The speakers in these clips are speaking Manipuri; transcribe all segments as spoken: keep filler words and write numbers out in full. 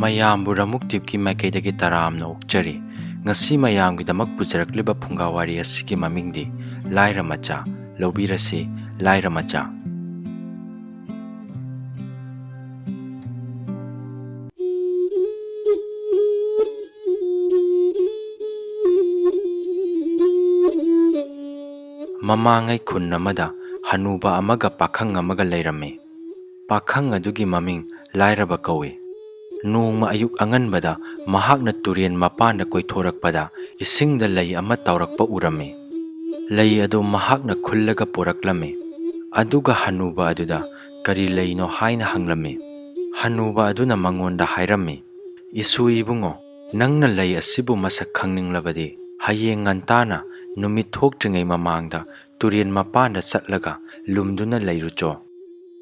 ꯃꯌꯥꯝꯕꯨ ꯔꯃꯨꯛ ꯇꯤꯞꯀꯤ ꯃꯥꯏꯀꯩꯗꯒꯤ ꯇꯔꯥꯝꯅ ꯑꯣꯛꯆꯔꯤ꯫ ꯉꯁꯤ ꯃꯌꯥꯝꯒꯤꯗꯃꯛ ꯄꯨꯖꯔꯛꯂꯤꯕ ꯐꯨꯡꯒꯥ ꯋꯥꯔꯤ ꯑꯁꯤꯒꯤ ꯃꯃꯤꯡꯗꯤ ꯂꯥꯏꯔ ꯃꯆꯥ꯫ ꯂꯧꯕꯤꯔꯁꯤ, ꯂꯥꯏꯔ ꯃꯆꯥ꯫ ꯃꯃꯥꯡꯉꯩ ꯈꯨꯟ ꯑꯃꯗ ꯍꯅꯨꯕ ꯑꯃꯒ ꯄꯥꯈꯪ ꯑꯃꯒ ꯂꯩꯔꯝꯃꯤ꯫ ꯄꯥꯈꯪ ꯑꯗꯨꯒꯤ ꯃꯃꯤꯡ ꯂꯥꯏꯔꯕ ꯀꯧꯏ꯫ ꯅꯣꯡꯃ ꯑꯌꯨꯛ ꯑꯉꯟꯕꯗ ꯃꯍꯥꯛꯅ ꯇꯨꯔꯦꯟ ꯃꯄꯥꯟꯗ ꯀꯣꯏꯊꯣꯔꯛꯄꯗ ꯏꯁꯤꯡꯗ ꯂꯩ ꯑꯃ ꯇꯥꯎꯔꯛꯄ ꯎꯔꯝꯃꯤ꯫ ꯂꯩ ꯑꯗꯨ ꯃꯍꯥꯛꯅ ꯈꯨꯜꯂꯒ ꯄꯣꯔꯛꯂꯝꯃꯤ꯫ ꯑꯗꯨꯒ ꯍꯅꯨꯕ ꯑꯗꯨꯗ "ꯀꯔꯤ ꯂꯩꯅꯣ?" ꯍꯥꯏꯅ ꯍꯪꯂꯝꯃꯤ꯫ ꯍꯅꯨꯕ ꯑꯗꯨꯅ ꯃꯉꯣꯟꯗ ꯍꯥꯏꯔꯝꯃꯤ, "ꯏꯁꯨ ꯏꯕꯨꯡꯉꯣ, ꯅꯪꯅ ꯂꯩ ꯑꯁꯤꯕꯨ ꯃꯁꯛ ꯈꯪꯅꯤꯡꯂꯕꯗꯤ ꯍꯌꯦꯡ ꯉꯟꯇꯥꯅ ꯅꯨꯃꯤꯠ ꯊꯣꯛꯇ꯭ꯔꯤꯉꯩ ꯃꯃꯥꯡꯗ ꯇꯨꯔꯦꯟ ꯃꯄꯥꯟꯗ ꯆꯠꯂꯒ ꯂꯨꯝꯗꯨꯅ ꯂꯩꯔꯨꯆꯣ꯫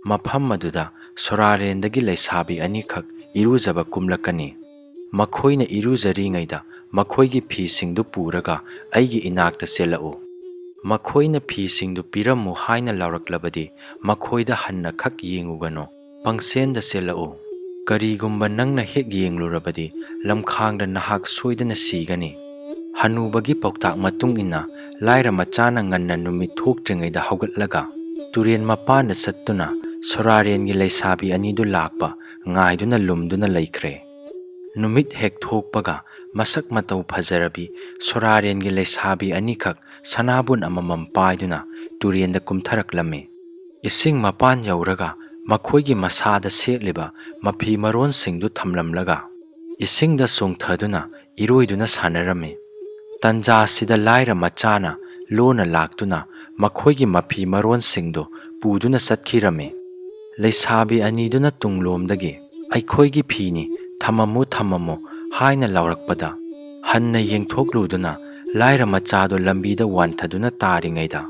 ꯃꯐꯝ ꯑꯗꯨꯗ ꯁꯣꯔꯥꯔꯦꯟꯗꯒꯤ ꯂꯩꯁꯥꯕꯤ ꯑꯅꯤꯈꯛ ꯏꯔꯨꯖꯕ ꯀꯨꯝꯂꯛꯀꯅꯤ꯫ ꯃꯈꯣꯏꯅ ꯏꯔꯨꯖꯔꯤꯉꯩꯗ ꯃꯈꯣꯏꯒꯤ ꯐꯤꯁꯤꯡꯗꯨ ꯄꯨꯔꯒ ꯑꯩꯒꯤ ꯏꯅꯥꯛꯇ ꯆꯦꯜꯂꯛꯎ꯫ ꯃꯈꯣꯏꯅ ꯐꯤꯁꯤꯡꯗꯨ ꯄꯤꯔꯝꯃꯨ ꯍꯥꯏꯅ ꯂꯥꯎꯔꯛꯂꯕꯗꯤ ꯃꯈꯣꯏꯗ ꯍꯟꯅ ꯈꯛ ꯌꯦꯡꯉꯨꯒꯅꯨ, ꯄꯪꯆꯦꯟꯗ ꯆꯦꯜꯂꯛꯎ꯫ ꯀꯔꯤꯒꯨꯝꯕ ꯅꯪꯅ ꯍꯦꯛ ꯌꯦꯡꯂꯨꯔꯕꯗꯤ ꯂꯝꯈꯥꯡꯗ ꯅꯍꯥꯛ ꯁꯣꯏꯗꯅ ꯁꯤꯒꯅꯤ꯫" ꯍꯅꯨꯕꯒꯤ ꯄꯥꯎꯇꯥꯛ ꯃꯇꯨꯡ ꯏꯟꯅ ꯂꯥꯏꯔ ꯃꯆꯥꯅ ꯉꯟꯅ ꯅꯨꯃꯤꯠ ꯊꯣꯛꯇ꯭ꯔꯤꯉꯩꯗ ꯍꯧꯒꯠꯂꯒ ꯇꯨꯔꯦꯟ ꯃꯄꯥꯟꯗ ꯆꯠꯇꯨꯅ ꯁꯣꯔꯥꯔꯦꯟꯒꯤ ꯂꯩꯁꯥꯕꯤ ꯑꯅꯤꯗꯨ ꯂꯥꯛꯄ ꯉꯥꯏꯗꯨꯅ ꯂꯨꯝꯗꯨꯅ ꯂꯩꯈ꯭ꯔꯦ꯫ ꯅꯨꯃꯤꯠ ꯍꯦꯛ ꯊꯣꯛꯄꯒ ꯃꯁꯛ ꯃꯇꯧ ꯐꯖꯔꯕꯤ ꯁꯣꯔꯥꯔꯦꯟꯒꯤ ꯂꯩꯁꯥꯕꯤ ꯑꯅꯤꯈꯛ ꯁꯅꯥꯕꯨꯟ ꯑꯃꯃꯝ ꯄꯥꯏꯗꯨꯅ ꯇꯨꯔꯦꯟꯗ ꯀꯨꯝꯊꯔꯛꯂꯝꯃꯤ꯫ ꯏꯁꯤꯡ ꯃꯄꯥꯟ ꯌꯧꯔꯒ ꯃꯈꯣꯏꯒꯤ ꯃꯁꯥꯗ ꯁꯦꯠꯂꯤꯕ ꯃꯐꯤ ꯃꯔꯣꯟꯁꯤꯡꯗꯨ ꯊꯝꯂꯝꯂꯒ ꯏꯁꯤꯡꯗ ꯆꯣꯡꯊꯗꯨꯅ ꯏꯔꯣꯏꯗꯨꯅ ꯁꯥꯟꯅꯔꯝꯃꯤ꯫ ꯇꯟꯖꯥꯁꯤꯗ ꯂꯥꯏꯔ ꯃꯆꯥꯅ ꯂꯣꯟꯅ ꯂꯥꯛꯇꯨꯅ ꯃꯈꯣꯏꯒꯤ ꯃꯐꯤ ꯃꯔꯣꯟꯁꯤꯡꯗꯨ ꯄꯨꯗꯨꯅ ꯆꯠꯈꯤꯔꯝꯃꯤ꯫ ꯂꯩꯁꯥꯕꯤ ꯑꯅꯤꯗꯨꯅ ꯇꯨꯡꯂꯣꯝꯗꯒꯤ "ꯑꯩꯈꯣꯏꯒꯤ ꯐꯤꯅꯤ, ꯊꯝꯃꯝꯃꯨ, ꯊꯝꯃꯝꯃꯨ" ꯍꯥꯏꯅ ꯂꯥꯎꯔꯛꯄꯗ ꯍꯟꯅ ꯌꯦꯡꯊꯣꯛꯂꯨꯗꯨꯅ ꯂꯥꯏꯔ ꯃꯆꯥꯗꯨ ꯂꯝꯕꯤꯗ ꯋꯥꯟꯊꯗꯨꯅ ꯇꯥꯔꯤꯉꯩꯗ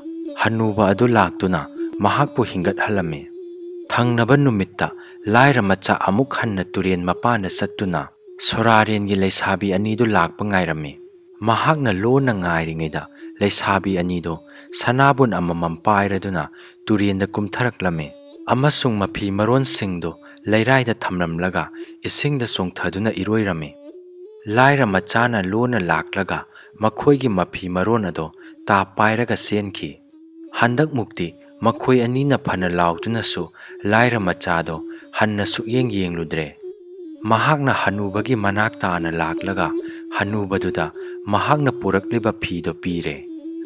ꯍꯟꯅꯨꯕ ꯑꯗꯨ ꯂꯥꯛꯇꯨꯅ ꯃꯍꯥꯛꯄꯨ ꯍꯤꯡꯒꯠꯍꯜꯂꯝꯃꯤ꯫ ꯊꯪꯅꯕ ꯅꯨꯃꯤꯠꯇ ꯂꯥꯏꯔ ꯃꯆꯥ ꯑꯃꯨꯛ ꯍꯟꯅ ꯇꯨꯔꯦꯟ ꯃꯄꯥꯟꯗ ꯆꯠꯇꯨꯅ ꯁꯣꯔꯥꯔꯦꯟꯒꯤ ꯂꯩꯁꯥꯕꯤ ꯑꯅꯤꯗꯨ ꯂꯥꯛꯄ ꯉꯥꯏꯔꯝꯃꯤ꯫ ꯃꯍꯥꯛꯅ ꯂꯣꯟꯅ ꯉꯥꯏꯔꯤꯉꯩꯗ ꯂꯩꯁꯥꯕꯤ ꯑꯅꯤꯗꯨ ꯁꯅꯥꯕꯨꯟ ꯑꯃꯃꯝ ꯄꯥꯏꯔꯗꯨꯅ ꯇꯨꯔꯦꯟꯗ ꯀꯨꯝꯊꯔꯛꯂꯝꯃꯤ ꯑꯃꯁꯨꯡ ꯃꯐꯤ ꯃꯔꯣꯟꯁꯤꯡꯗꯨ ꯂꯩꯔꯥꯏꯗ ꯊꯝꯂꯝꯂꯒ ꯏꯁꯤꯡꯗ ꯆꯣꯡꯊꯗꯨꯅ ꯏꯔꯣꯏꯔꯝꯃꯤ꯫ ꯂꯥꯏꯔ ꯃꯆꯥꯅ ꯂꯣꯟꯅ ꯂꯥꯛꯂꯒ ꯃꯈꯣꯏꯒꯤ ꯃꯐꯤ ꯃꯔꯣꯟ ꯑꯗꯣ ꯇꯥ ꯄꯥꯏꯔꯒ ꯆꯦꯟꯈꯤ꯫ ꯍꯟꯗꯛꯃꯨꯛꯇꯤ ꯃꯈꯣꯏ ꯑꯅꯤꯅ ꯐꯅ ꯂꯥꯎꯗꯨꯅꯁꯨ ꯂꯥꯏꯔ ꯃꯆꯥꯗꯣ ꯍꯟꯅ ꯁꯨꯛꯌꯦꯡ ꯌꯦꯡꯂꯨꯗ꯭ꯔꯦ꯫ ꯃꯍꯥꯛꯅ ꯍꯅꯨꯕꯒꯤ ꯃꯅꯥꯛ ꯇꯥꯅ ꯂꯥꯛꯂꯒ ꯍꯅꯨꯕꯗꯨꯗ ꯃꯍꯥꯛꯅ ꯄꯨꯔꯛꯂꯤꯕ ꯐꯤꯗꯣ ꯄꯤꯔꯦ꯫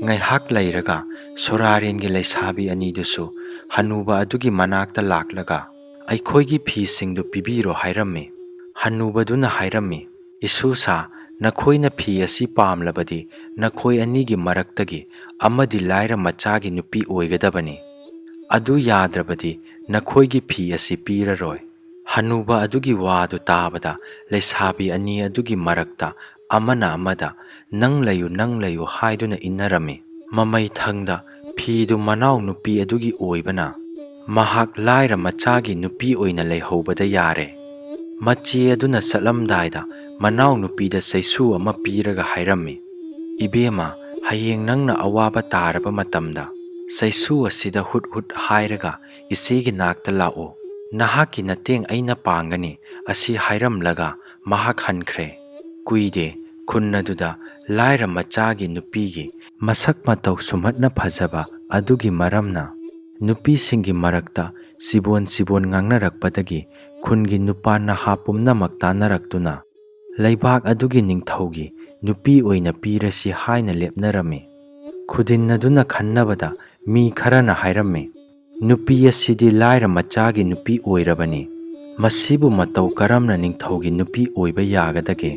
ꯉꯥꯏꯍꯥꯛ ꯂꯩꯔꯒ ꯁꯣꯔꯥꯔꯦꯟꯒꯤ ꯂꯩꯁꯥꯕꯤ ꯑꯅꯤꯗꯨꯁꯨ ꯍꯅꯨꯕ ꯑꯗꯨꯒꯤ ꯃꯅꯥꯛꯇ ꯂꯥꯛꯂꯒ, "ꯑꯩꯈꯣꯏꯒꯤ ꯐꯤꯁꯤꯡꯗꯨ ꯄꯤꯕꯤꯔꯣ" ꯍꯥꯏꯔꯝꯃꯤ꯫ ꯍꯅꯨꯕꯗꯨꯅ ꯍꯥꯏꯔꯝꯃꯤ, "ꯏꯁꯨꯁꯥ, ꯅꯈꯣꯏꯅ ꯐꯤ ꯑꯁꯤ ꯄꯥꯝꯂꯕꯗꯤ ꯅꯈꯣꯏ ꯑꯅꯤꯒꯤ ꯃꯔꯛꯇꯒꯤ ꯑꯃꯗꯤ ꯂꯥꯏꯔ ꯃꯆꯥꯒꯤ ꯅꯨꯄꯤ ꯑꯣꯏꯒꯗꯕꯅꯤ꯫ ꯑꯗꯨ ꯌꯥꯗ꯭ꯔꯕꯗꯤ ꯅꯈꯣꯏꯒꯤ ꯐꯤ ꯑꯁꯤ ꯄꯤꯔꯔꯣꯏ꯫" ꯍꯅꯨꯕ ꯑꯗꯨꯒꯤ ꯋꯥꯗꯨ ꯇꯥꯕꯗ ꯂꯩꯁꯥꯕꯤ ꯑꯅꯤ ꯑꯗꯨꯒꯤ ꯃꯔꯛꯇ ꯑꯃꯅ ꯑꯃꯗ "ꯅꯪ ꯂꯩꯌꯨ, ꯅꯪ ꯂꯩꯌꯨ" ꯍꯥꯏꯗꯨꯅ ꯏꯟꯅꯔꯝꯃꯤ꯫ ꯃꯃꯩꯊꯪꯗ ꯐꯤꯗꯨ ꯃꯅꯥꯎ ꯅꯨꯄꯤ ꯑꯗꯨꯒꯤ ꯑꯣꯏꯕꯅ ꯃꯍꯥꯛ ꯂꯥꯏꯔ ꯃꯆꯥꯒꯤ ꯅꯨꯄꯤ ꯑꯣꯏꯅ ꯂꯩꯍꯧꯕꯗ ꯌꯥꯔꯦ꯫ ꯃꯆꯦ ꯑꯗꯨꯅ ꯆꯠꯂꯝꯗꯥꯏꯗ ꯃꯅꯥꯎ ꯅꯨꯄꯤꯗ ꯆꯩꯁꯨ ꯑꯃ ꯄꯤꯔꯒ ꯍꯥꯏꯔꯝꯃꯤ, "ꯏꯕꯦꯝꯃ, ꯍꯌꯦꯡ ꯅꯪꯅ ꯑꯋꯥꯕ ꯇꯥꯔꯕ ꯃꯇꯝꯗ ꯆꯩꯁꯨ ꯑꯁꯤꯗ ꯍꯨꯠ ꯍꯨꯠ ꯍꯥꯏꯔꯒ ꯏꯆꯦꯒꯤ ꯅꯥꯛꯇ ꯂꯥꯛꯎ꯫ ꯅꯍꯥꯛꯀꯤ ꯅꯇꯦꯡ ꯑꯩꯅ ꯄꯥꯡꯒꯅꯤ" ꯑꯁꯤ ꯍꯥꯏꯔꯝꯂꯒ ꯃꯍꯥꯛ ꯍꯟꯈ꯭ꯔꯦ꯫ ꯀꯨꯏꯗꯦ, ꯈꯨꯟ ꯑꯗꯨꯗ ꯂꯥꯏꯔ ꯃꯆꯥꯒꯤ ꯅꯨꯄꯤꯒꯤ ꯃꯁꯛ ꯃꯇꯧ ꯁꯨꯝꯍꯠꯅ ꯐꯖꯕ ꯑꯗꯨꯒꯤ ꯃꯔꯝꯅ ꯅꯨꯄꯤꯁꯤꯡꯒꯤ ꯃꯔꯛꯇ ꯆꯤꯕꯣꯟ ꯆꯤꯕꯣꯟ ꯉꯥꯡꯅꯔꯛꯄꯗꯒꯤ ꯈꯨꯟꯒꯤ ꯅꯨꯄꯥ ꯅꯍꯥ ꯄꯨꯝꯅꯃꯛ ꯇꯥꯟꯅꯔꯛꯇꯨꯅ ꯂꯩꯕꯥꯛ ꯑꯗꯨꯒꯤ ꯅꯤꯡꯊꯧꯒꯤ ꯅꯨꯄꯤ ꯑꯣꯏꯅ ꯄꯤꯔꯁꯤ ꯍꯥꯏꯅ ꯂꯦꯞꯅꯔꯝꯃꯤ꯫ ꯈꯨꯗꯤꯟ ꯑꯗꯨꯅ ꯈꯟꯅꯕꯗ ꯃꯤ ꯈꯔꯅ ꯍꯥꯏꯔꯝꯃꯤ, "ꯅꯨꯄꯤ ꯑꯁꯤꯗꯤ ꯂꯥꯏꯔ ꯃꯆꯥꯒꯤ ꯅꯨꯄꯤ ꯑꯣꯏꯔꯕꯅꯤ꯫ ꯃꯁꯤꯕꯨ ꯃꯇꯧ ꯀꯔꯝꯅ ꯅꯤꯡꯊꯧꯒꯤ ꯅꯨꯄꯤ ꯑꯣꯏꯕ ꯌꯥꯒꯗꯒꯦ?"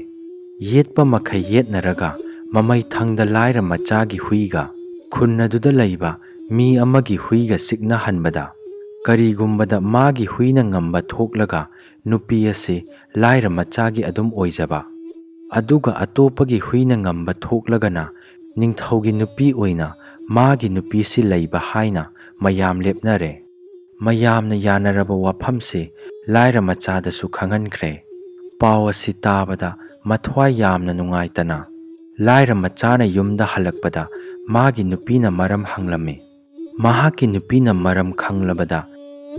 ꯌꯦꯠꯄ ꯃꯈꯩ ꯌꯦꯠꯅꯔꯒ ꯃꯃꯩꯊꯪꯗ ꯂꯥꯏꯔ ꯃꯆꯥꯒꯤ ꯍꯨꯏꯒ ꯈꯨꯟ ꯑꯗꯨꯗ ꯂꯩꯕ ꯃꯤ ꯑꯃꯒꯤ ꯍꯨꯏꯒ ꯆꯤꯛꯅꯍꯟꯕꯗ, ꯀꯔꯤꯒꯨꯝꯕꯗ ꯃꯥꯒꯤ ꯍꯨꯏꯅ ꯉꯝꯕ ꯊꯣꯛꯂꯒ ꯅꯨꯄꯤ ꯑꯁꯤ ꯂꯥꯏꯔ ꯃꯆꯥꯒꯤ ꯑꯗꯨꯝ ꯑꯣꯏꯖꯕ, ꯑꯗꯨꯒ ꯑꯇꯣꯞꯄꯒꯤ ꯍꯨꯏꯅ ꯉꯝꯕ ꯊꯣꯛꯂꯒꯅ ꯅꯤꯡꯊꯧꯒꯤ ꯅꯨꯄꯤ ꯑꯣꯏꯅ ꯃꯥꯒꯤ ꯅꯨꯄꯤꯁꯤ ꯂꯩꯕ ꯍꯥꯏꯅ ꯃꯌꯥꯝ ꯂꯦꯞꯅꯔꯦ꯫ ꯃꯌꯥꯝꯅ ꯌꯥꯅꯔꯕ ꯋꯥꯐꯝꯁꯤ ꯂꯥꯏꯔ ꯃꯆꯥꯗꯁꯨ ꯈꯪꯍꯟꯈ꯭ꯔꯦ꯫ ꯄꯥꯎ ꯑꯁꯤ ꯇꯥꯕꯗ ꯃꯊ꯭ꯋꯥꯏ ꯌꯥꯝꯅ ꯅꯨꯡꯉꯥꯏꯇꯅ ꯂꯥꯏꯔ ꯃꯆꯥꯅ ꯌꯨꯝꯗ ꯍꯜꯂꯛꯄꯗ ꯃꯥꯒꯤ ꯅꯨꯄꯤꯅ ꯃꯔꯝ ꯍꯪꯂꯝꯃꯤ꯫ ꯃꯍꯥꯛꯀꯤ ꯅꯨꯄꯤꯅ ꯃꯔꯝ ꯈꯪꯂꯕꯗ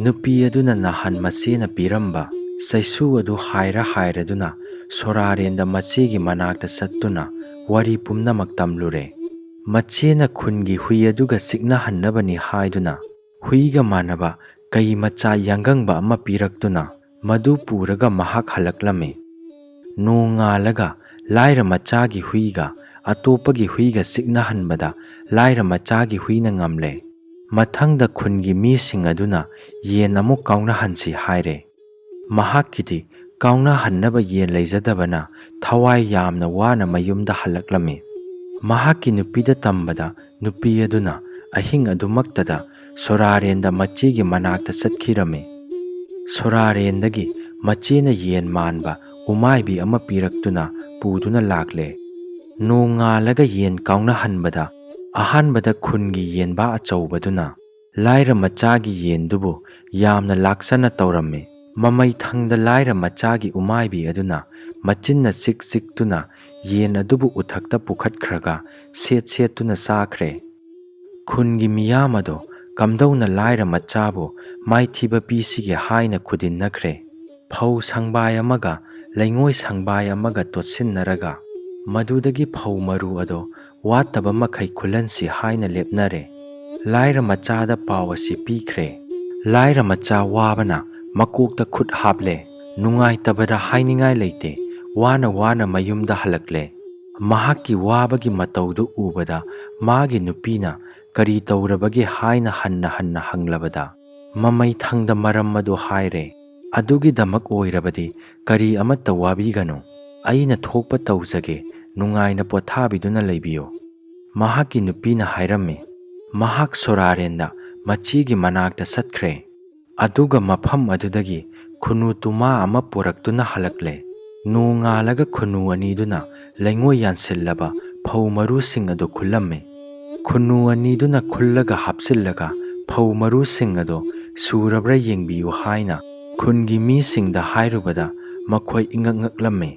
ꯅꯨꯄꯤ ꯑꯗꯨꯅ ꯅꯍꯥꯟ ꯃꯆꯦꯅ ꯄꯤꯔꯝꯕ ꯆꯩꯁꯨ ꯑꯗꯨ ꯍꯥꯏꯔ ꯍꯥꯏꯔꯗꯨꯅ ꯁꯣꯔꯥꯔꯦꯟꯗ ꯃꯆꯦꯒꯤ ꯃꯅꯥꯛꯇ ꯆꯠꯇꯨꯅ ꯋꯥꯔꯤ ꯄꯨꯝꯅꯃꯛ ꯇꯝꯂꯨꯔꯦ꯫ ꯃꯆꯦꯅ ꯈꯨꯟꯒꯤ ꯍꯨꯏ ꯑꯗꯨꯒ ꯆꯤꯛꯅꯍꯟꯅꯕꯅꯤ ꯍꯥꯏꯗꯨꯅ ꯍꯨꯏꯒ ꯃꯥꯟꯅꯕ ꯀꯩ ꯃꯆꯥ ꯌꯥꯡꯒꯪꯕ ꯑꯃ ꯄꯤꯔꯛꯇꯨꯅ ꯃꯗꯨ ꯄꯨꯔꯒ ꯃꯍꯥꯛ ꯍꯜꯂꯛꯂꯝꯃꯤ꯫ ꯅꯣꯡꯉꯥꯜꯂꯒ ꯂꯥꯏꯔ ꯃꯆꯥꯒꯤ ꯍꯨꯏꯒ ꯑꯇꯣꯞꯄꯒꯤ ꯍꯨꯏꯒ ꯆꯤꯛꯅꯍꯟꯕꯗ ꯂꯥꯏꯔ ꯃꯆꯥꯒꯤ ꯍꯨꯏꯅ ꯉꯝꯂꯦ꯫ ꯃꯊꯪꯗ ꯈꯨꯟꯒꯤ ꯃꯤꯁꯤꯡ ꯑꯗꯨꯅ ꯌꯦꯟ ꯑꯃꯨꯛ ꯀꯥꯎꯅꯍꯟꯁꯤ ꯍꯥꯏꯔꯦ꯫ ꯃꯍꯥꯛꯀꯤꯗꯤ ꯀꯥꯎꯅꯍꯟꯅꯕ ꯌꯦꯟ ꯂꯩꯖꯗꯕꯅ ꯊꯋꯥꯏ ꯌꯥꯝꯅ ꯋꯥꯅ ꯃꯌꯨꯝꯗ ꯍꯜꯂꯛꯂꯝꯃꯤ꯫ ꯃꯍꯥꯛꯀꯤ ꯅꯨꯄꯤꯗ ꯇꯝꯕꯗ ꯅꯨꯄꯤ ꯑꯗꯨꯅ ꯑꯍꯤꯡ ꯑꯗꯨꯃꯛꯇꯗ ꯁꯣꯔꯥꯔꯦꯟꯗ ꯃꯆꯦꯒꯤ ꯃꯅꯥꯛꯇ ꯆꯠꯈꯤꯔꯝꯃꯤ꯫ ꯁꯣꯔꯥꯔꯦꯟꯗꯒꯤ ꯃꯆꯦꯅ ꯌꯦꯟ ꯃꯥꯟꯕ ꯎꯃꯥꯏꯕꯤ ꯑꯃ ꯄꯤꯔꯛꯇꯨꯅ ꯄꯨꯗꯨꯅ ꯂꯥꯛꯂꯦ꯫ ꯅꯣꯡꯉꯥꯜꯂꯒ ꯌꯦꯟ ꯀꯥꯎꯅꯍꯟꯕꯗ ꯑꯍꯥꯟꯕꯗ ꯈꯨꯟꯒꯤ ꯌꯦꯟꯕꯥ ꯑꯆꯧꯕꯗꯨꯅ ꯂꯥꯏꯔ ꯃꯆꯥꯒꯤ ꯌꯦꯟꯗꯨꯕꯨ ꯌꯥꯝꯅ ꯂꯥꯛꯆꯅ ꯇꯧꯔꯝꯃꯤ꯫ ꯃꯃꯩ ꯊꯪꯗ ꯂꯥꯏꯔ ꯃꯆꯥꯒꯤ ꯎꯃꯥꯏꯕꯤ ꯑꯗꯨꯅ ꯃꯆꯤꯟꯅ ꯆꯤꯛ ꯆꯤꯛꯇꯨꯅ ꯌꯦꯟ ꯑꯗꯨꯕꯨ ꯎꯊꯛꯇ ꯄꯨꯈꯠꯈ꯭ꯔꯒ ꯁꯦꯠ ꯁꯦꯠꯇꯨꯅ ꯆꯥꯈ꯭ꯔꯦ꯫ ꯈꯨꯟꯒꯤ ꯃꯤꯌꯥꯝ ꯑꯗꯣ ꯀꯝꯗꯧꯅ ꯂꯥꯏꯔ ꯃꯆꯥꯕꯨ ꯃꯥꯏꯊꯤꯕ ꯄꯤꯁꯤꯒꯦ ꯍꯥꯏꯅ ꯈꯨꯗꯤꯟꯅꯈ꯭ꯔꯦ꯫ ꯐꯧ ꯁꯪꯕꯥꯏ ꯑꯃꯒ ꯂꯩꯉꯣꯏ ꯁꯪꯕꯥꯏ ꯑꯃꯒ ꯇꯣꯠꯁꯤꯟꯅꯔꯒ ꯃꯗꯨꯗꯒꯤ ꯐꯧ ꯃꯔꯨ ꯑꯗꯣ ꯋꯥꯠꯇꯕ ꯃꯈꯩ ꯈꯨꯜꯍꯟꯁꯤ ꯍꯥꯏꯅ ꯂꯦꯞꯅꯔꯦ꯫ ꯂꯥꯏꯔ ꯃꯆꯥꯗ ꯄꯥꯎ ꯑꯁꯤ ꯄꯤꯈ꯭ꯔꯦ꯫ ꯂꯥꯏꯔ ꯃꯆꯥ ꯋꯥꯕꯅ ꯃꯀꯣꯛꯇ ꯈꯨꯠ ꯍꯥꯞꯂꯦ꯫ ꯅꯨꯡꯉꯥꯏꯇꯕꯗ ꯍꯥꯏꯅꯤꯡꯉꯥꯏ ꯂꯩꯇꯦ꯫ ꯋꯥꯅ ꯋꯥꯅ ꯃꯌꯨꯝꯗ ꯍꯜꯂꯛꯂꯦ꯫ ꯃꯍꯥꯛꯀꯤ ꯋꯥꯕꯒꯤ ꯃꯇꯧꯗꯨ ꯎꯕꯗ ꯃꯥꯒꯤ ꯅꯨꯄꯤꯅ ꯀꯔꯤ ꯇꯧꯔꯕꯒꯦ ꯍꯥꯏꯅ ꯍꯟꯅ ꯍꯟꯅ ꯍꯪꯂꯕꯗ ꯃꯃꯩ ꯊꯪꯗ ꯃꯔꯝ ꯑꯗꯨ ꯍꯥꯏꯔꯦ꯫ ꯑꯗꯨꯒꯤꯗꯃꯛ ꯑꯣꯏꯔꯕꯗꯤ ꯀꯔꯤ ꯑꯃꯠꯇ ꯋꯥꯕꯤꯒꯅꯨ꯫ ꯑꯩꯅ ꯊꯣꯛꯄ ꯇꯧꯖꯒꯦ, ꯅꯨꯡꯉꯥꯏꯅ ꯄꯣꯊꯥꯕꯤꯗꯨꯅ ꯂꯩꯕꯤꯌꯨ꯫ ꯃꯍꯥꯛꯀꯤ ꯅꯨꯄꯤꯅ ꯍꯥꯏꯔꯝꯃꯤ꯫ ꯃꯍꯥꯛ ꯁꯣꯔꯥꯔꯦꯟꯗ ꯃꯆꯦꯒꯤ ꯃꯅꯥꯛꯇ ꯆꯠꯈ꯭ꯔꯦ꯫ ꯑꯗꯨꯒ ꯃꯐꯝ ꯑꯗꯨꯗꯒꯤ ꯈꯨꯅꯨ ꯇꯨꯃꯥ ꯑꯃ ꯄꯨꯔꯛꯇꯨꯅ ꯍꯜꯂꯛꯂꯦ꯫ ꯅꯣꯡꯉꯥꯜꯂꯒ ꯈꯨꯅꯨ ꯑꯅꯤꯗꯨꯅ ꯂꯩꯉꯣꯏ ꯌꯥꯟꯁꯤꯜꯂꯕ ꯐꯧ ꯃꯔꯨꯁꯤꯡ ꯑꯗꯨ ꯈꯨꯜꯂꯝꯃꯤ꯫ ꯈꯨꯅꯨ ꯑꯅꯤꯗꯨꯅ ꯈꯨꯜꯂꯒ ꯍꯥꯞꯆꯤꯜꯂꯒ ꯐꯧ ꯃꯔꯨꯁꯤꯡ ꯑꯗꯨ ꯁꯨꯔꯕ꯭ꯔꯥ ꯌꯦꯡꯕꯤꯌꯨ ꯍꯥꯏꯅ ꯈꯨꯟꯒꯤ ꯃꯤꯁꯤꯡꯗ ꯍꯥꯏꯔꯨꯕꯗ ꯃꯈꯣꯏ ꯏꯉꯛ ꯉꯛꯂꯝꯃꯤ꯫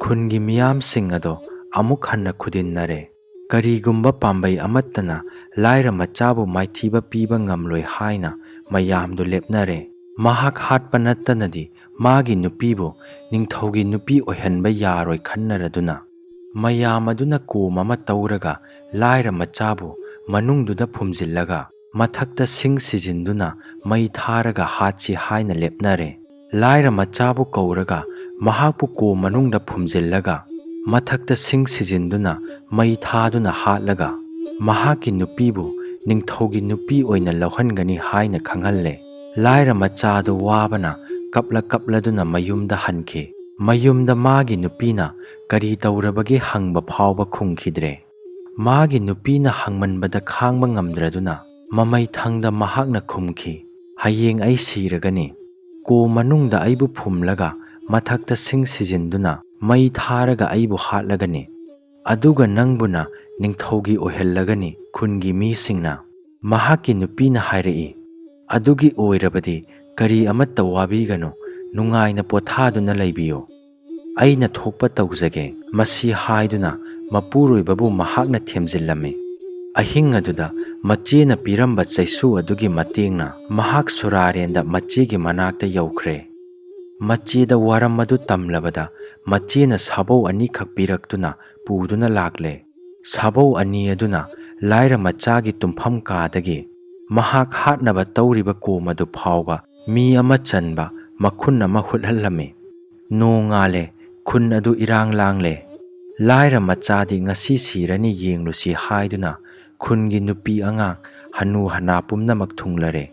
ꯈꯨꯟꯒꯤ ꯃꯤꯌꯥꯝꯁꯤꯡ ꯑꯗꯣ ꯑꯃꯨꯛ ꯍꯟꯅ ꯈꯨꯗꯤꯟꯅꯔꯦ꯫ ꯀꯔꯤꯒꯨꯝꯕ ꯄꯥꯝꯕꯩ ꯑꯃꯠꯇꯅ ꯂꯥꯏꯔ ꯃꯆꯥꯕꯨ ꯃꯥꯏꯊꯤꯕ ꯄꯤꯕ ꯉꯝꯂꯣꯏ ꯍꯥꯏꯅ ꯃꯌꯥꯝꯗꯨ ꯂꯦꯞꯅꯔꯦ꯫ ꯃꯍꯥꯛ ꯍꯥꯠꯄ ꯅꯠꯇꯅꯗꯤ ꯃꯥꯒꯤ ꯅꯨꯄꯤꯕꯨ ꯅꯤꯡꯊꯧꯒꯤ ꯅꯨꯄꯤ ꯑꯣꯏꯍꯟꯕ ꯌꯥꯔꯣꯏ ꯈꯟꯅꯔꯗꯨꯅ, ꯃꯌꯥꯝ ꯑꯗꯨꯅ ꯀꯣꯝ ꯑꯃ ꯇꯧꯔꯒ ꯂꯥꯏꯔ ꯃꯆꯥꯕꯨ ꯃꯅꯨꯡꯗꯨꯗ ꯐꯨꯝꯖꯤꯜꯂꯒ ꯃꯊꯛꯇ ꯁꯤꯡ ꯁꯤꯖꯤꯟꯗꯨꯅ ꯃꯩ ꯊꯥꯔꯒ ꯍꯥꯠꯁꯤ ꯍꯥꯏꯅ ꯂꯦꯞꯅꯔꯦ꯫ ꯂꯥꯏꯔ ꯃꯆꯥꯕꯨ ꯀꯧꯔꯒ ꯃꯍꯥꯛꯄꯨ ꯀꯣꯝ ꯃꯅꯨꯡꯗ ꯐꯨꯝꯖꯤꯜꯂꯒ ꯃꯊꯛꯇ ꯁꯤꯡ ꯁꯤꯖꯤꯟꯗꯨꯅ ꯃꯩ ꯊꯥꯗꯨꯅ ꯍꯥꯠꯂꯒ ꯃꯍꯥꯛꯀꯤ ꯅꯨꯄꯤꯕꯨ ꯅꯤꯡꯊꯧꯒꯤ ꯅꯨꯄꯤ ꯑꯣꯏꯅ ꯂꯧꯍꯟꯒꯅꯤ ꯍꯥꯏꯅ ꯈꯪꯍꯜꯂꯦ꯫ ꯂꯥꯏꯔ ꯃꯆꯥꯗꯨ ꯋꯥꯕꯅ ꯀꯞꯂ ꯀꯞꯂꯗꯨꯅ ꯃꯌꯨꯝꯗ ꯍꯟꯈꯤ꯫ ꯃꯌꯨꯝꯗ ꯃꯥꯒꯤ ꯅꯨꯄꯤꯅ ꯀꯔꯤ ꯇꯧꯔꯕꯒꯦ ꯍꯪꯕ ꯐꯥꯎꯕ ꯈꯨꯝꯈꯤꯗ꯭ꯔꯦ꯫ ꯃꯥꯒꯤ ꯅꯨꯄꯤꯅ ꯍꯪꯃꯟꯕꯗ ꯈꯥꯡꯕ ꯉꯝꯗ꯭ꯔꯗꯨꯅ ꯃꯃꯩ ꯊꯪꯗ ꯃꯍꯥꯛꯅ ꯈꯨꯝꯈꯤ, "ꯍꯌꯦꯡ ꯑꯩ ꯁꯤꯔꯒꯅꯤ꯫ ꯀꯣꯝ ꯃꯅꯨꯡꯗ ꯑꯩꯕꯨ ꯐꯨꯝꯂꯒ ꯃꯊꯛꯇ ꯁꯤꯡ ꯁꯤꯖꯤꯟꯗꯨꯅ ꯃꯩ ꯊꯥꯔꯒ ꯑꯩꯕꯨ ꯍꯥꯠꯂꯒꯅꯤ꯫ ꯑꯗꯨꯒ ꯅꯪꯕꯨꯅ ꯅꯤꯡꯊꯧꯒꯤ ꯑꯣꯏꯍꯜꯂꯒꯅꯤ ꯈꯨꯟꯒꯤ ꯃꯤꯁꯤꯡꯅ"꯫ ꯃꯍꯥꯛꯀꯤ ꯅꯨꯄꯤꯅ ꯍꯥꯏꯔꯛꯏ, "ꯑꯗꯨꯒꯤ ꯑꯣꯏꯔꯕꯗꯤ ꯀꯔꯤ ꯑꯃꯠꯇ ꯋꯥꯕꯤꯒꯅꯨ, ꯅꯨꯡꯉꯥꯏꯅ ꯄꯣꯊꯥꯗꯨꯅ ꯂꯩꯕꯤꯌꯨ꯫ ꯑꯩꯅ ꯊꯣꯛꯄ ꯇꯧꯖꯒꯦ"꯫ ꯃꯁꯤ ꯍꯥꯏꯗꯨꯅ ꯃꯄꯨꯔꯣꯏꯕꯕꯨ ꯃꯍꯥꯛꯅ ꯊꯦꯝꯖꯤꯜꯂꯝꯃꯤ꯫ ꯑꯍꯤꯡ ꯑꯗꯨꯗ ꯃꯆꯦꯅ ꯄꯤꯔꯝꯕ ꯆꯩꯁꯨ ꯑꯗꯨꯒꯤ ꯃꯇꯦꯡꯅ ꯃꯍꯥꯛ ꯁꯨꯔꯥꯔꯦꯟꯗ ꯃꯆꯦꯒꯤ ꯃꯅꯥꯛꯇ ꯌꯧꯈ꯭ꯔꯦ꯫ ꯃꯆꯦꯗ ꯋꯥꯔꯝ ꯑꯗꯨ ꯇꯝꯂꯕꯗ ꯃꯆꯦꯅ ꯁꯥꯕꯧ ꯑꯅꯤꯈꯛ ꯄꯤꯔꯛꯇꯨꯅ ꯄꯨꯗꯨꯅ ꯂꯥꯛꯂꯦ꯫ ꯁꯥꯕꯧ ꯑꯅꯤ ꯑꯗꯨꯅ ꯂꯥꯏꯔ ꯃꯆꯥꯒꯤ ꯇꯨꯝꯐꯝ ꯀꯥꯗꯒꯤ ꯃꯍꯥꯛ ꯍꯥꯠꯅꯕ ꯇꯧꯔꯤꯕ ꯀꯣꯝ ꯑꯗꯨ ꯐꯥꯎꯕ ꯃꯤ ꯑꯃ ꯆꯟꯕ ꯃꯈꯨꯟ ꯑꯃ ꯍꯨꯠꯍꯜꯂꯝꯃꯤ꯫ ꯅꯣꯡꯉꯥꯜꯂꯦ, ꯈꯨꯟ ꯑꯗꯨ ꯏꯔꯥꯡ ꯂꯥꯡꯂꯦ꯫ ꯂꯥꯏꯔ ꯃꯆꯥꯗꯤ ꯉꯁꯤ ꯁꯤꯔꯅꯤ, ꯌꯦꯡꯂꯨꯁꯤ ꯍꯥꯏꯗꯨꯅ ꯈꯨꯟꯒꯤ ꯅꯨꯄꯤ ꯑꯉꯥꯡ, ꯍꯅꯨ ꯍꯅꯥ ꯄꯨꯝꯅꯃꯛ ꯊꯨꯡꯂꯔꯦ꯫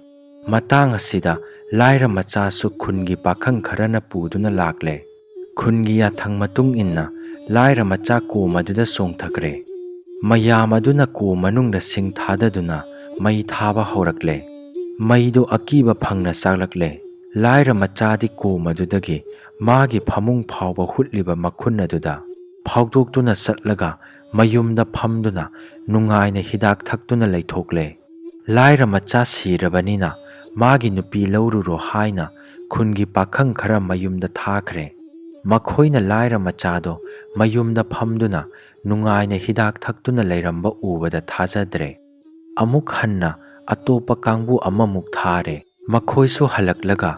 ꯃꯇꯥꯡ ꯑꯁꯤꯗ ꯂꯥꯏꯔ ꯃꯆꯥꯁꯨ ꯈꯨꯟꯒꯤ ꯄꯥꯈꯪ ꯈꯔꯅ ꯄꯨꯗꯨꯅ ꯂꯥꯛꯂꯦ꯫ ꯈꯨꯟꯒꯤ ꯌꯥꯊꯪ ꯃꯇꯨꯡ ꯏꯟꯅ ꯂꯥꯏꯔ ꯃꯆꯥ ꯀꯣꯝ ꯑꯗꯨꯗ ꯆꯣꯡꯊꯈ꯭ꯔꯦ꯫ ꯃꯌꯥꯝ ꯑꯗꯨꯅ ꯀꯣꯝ ꯃꯅꯨꯡꯗ ꯁꯤꯡ ꯊꯥꯗꯗꯨꯅ ꯃꯩ ꯊꯥꯕ ꯍꯧꯔꯛꯂꯦ꯫ ꯃꯩꯗꯨ ꯑꯀꯤꯕ ꯐꯪꯅ ꯆꯥꯛꯂꯛꯂꯦ꯫ ꯂꯥꯏꯔ ꯃꯆꯥꯗꯤ ꯀꯣꯝ ꯑꯗꯨꯗꯒꯤ ꯃꯥꯒꯤ ꯐꯃꯨꯡ ꯐꯥꯎꯕ ꯍꯨꯠꯂꯤꯕ ꯃꯈꯨꯟ ꯑꯗꯨꯗ ꯐꯥꯎꯗꯣꯛꯇꯨꯅ ꯆꯠꯂꯒ ꯃꯌꯨꯝꯗ ꯐꯝꯗꯨꯅ ꯅꯨꯡꯉꯥꯏꯅ ꯍꯤꯗꯥꯛ ꯊꯛꯇꯨꯅ ꯂꯩꯊꯣꯛꯂꯦ꯫ ꯂꯥꯏꯔ ꯃꯆꯥ ꯁꯤꯔꯕꯅꯤꯅ ꯃꯥꯒꯤ ꯅꯨꯄꯤ ꯂꯧꯔꯨꯔꯣ ꯍꯥꯏꯅ ꯈꯨꯟꯒꯤ ꯄꯥꯈꯪ ꯈꯔ ꯃꯌꯨꯝꯗ ꯊꯥꯈ꯭ꯔꯦ꯫ ꯃꯈꯣꯏꯅ ꯂꯥꯏꯔ ꯃꯆꯥꯗꯣ ꯃꯌꯨꯝꯗ ꯐꯝꯗꯨꯅ ꯅꯨꯡꯉꯥꯏꯅ ꯍꯤꯗꯥꯛ ꯊꯛꯇꯨꯅ ꯂꯩꯔꯝꯕ ꯎꯕꯗ ꯊꯥꯖꯗ꯭ꯔꯦ꯫ ꯑꯃꯨꯛ ꯍꯟꯅ ꯑꯇꯣꯞꯄ ꯀꯥꯡꯕꯨ ꯑꯃꯃꯨꯛ ꯊꯥꯔꯦ꯫ ꯃꯈꯣꯏꯁꯨ ꯍꯜꯂꯛꯂꯒ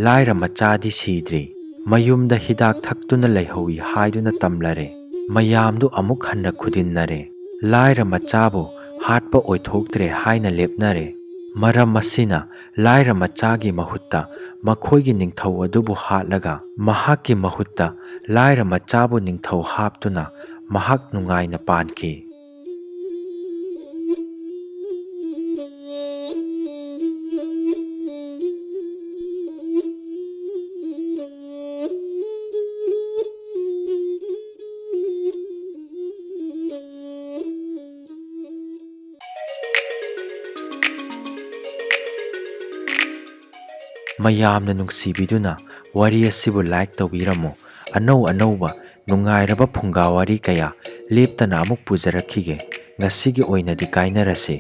ꯂꯥꯏꯔ ꯃꯆꯥꯗꯤ ꯁꯤꯗ꯭ꯔꯤ, ꯃꯌꯨꯝꯗ ꯍꯤꯗꯥꯛ ꯊꯛꯇꯨꯅ ꯂꯩꯍꯧꯏ ꯍꯥꯏꯗꯨꯅ ꯇꯝꯂꯔꯦ꯫ ꯃꯌꯥꯝꯗꯨ ꯑꯃꯨꯛ ꯍꯟꯅ ꯈꯨꯗꯤꯟꯅꯔꯦ꯫ ꯂꯥꯏꯔ ꯃꯆꯥꯕꯨ ꯍꯥꯠꯄ ꯑꯣꯏꯊꯣꯛꯇ꯭ꯔꯦ ꯍꯥꯏꯅ ꯂꯦꯞꯅꯔꯦ꯫ ꯃꯔꯝ ꯑꯁꯤꯅ ꯂꯥꯏꯔ ꯃꯆꯥꯒꯤ ꯃꯍꯨꯠꯇ ꯃꯈꯣꯏꯒꯤ ꯅꯤꯡꯊꯧ ꯑꯗꯨꯕꯨ ꯍꯥꯠꯂꯒ ꯃꯍꯥꯛꯀꯤ ꯃꯍꯨꯠꯇ ꯂꯥꯏꯔ ꯃꯆꯥꯕꯨ ꯅꯤꯡꯊꯧ ꯍꯥꯞꯇꯨꯅ ꯃꯍꯥꯛ ꯅꯨꯡꯉꯥꯏꯅ ꯄꯥꯟꯈꯤ꯫ ꯃꯌꯥꯝꯅ ꯅꯨꯡꯁꯤꯕꯤꯗꯨꯅ ꯋꯥꯔꯤ ꯑꯁꯤꯕꯨ like ꯇꯧꯕꯤꯔꯝꯃꯨ꯫ ꯑꯅꯧ ꯑꯅꯧꯕ ꯅꯨꯡꯉꯥꯏꯔꯕ ꯐꯨꯡꯒꯥ ꯋꯥꯔꯤ ꯀꯌꯥ ꯂꯦꯞꯇꯅ ꯑꯃꯨꯛ ꯄꯨꯖꯔꯛꯈꯤꯒꯦ꯫ ꯉꯁꯤꯒꯤ ꯑꯣꯏꯅꯗꯤ ꯀꯥꯏꯅꯔꯁꯤ꯫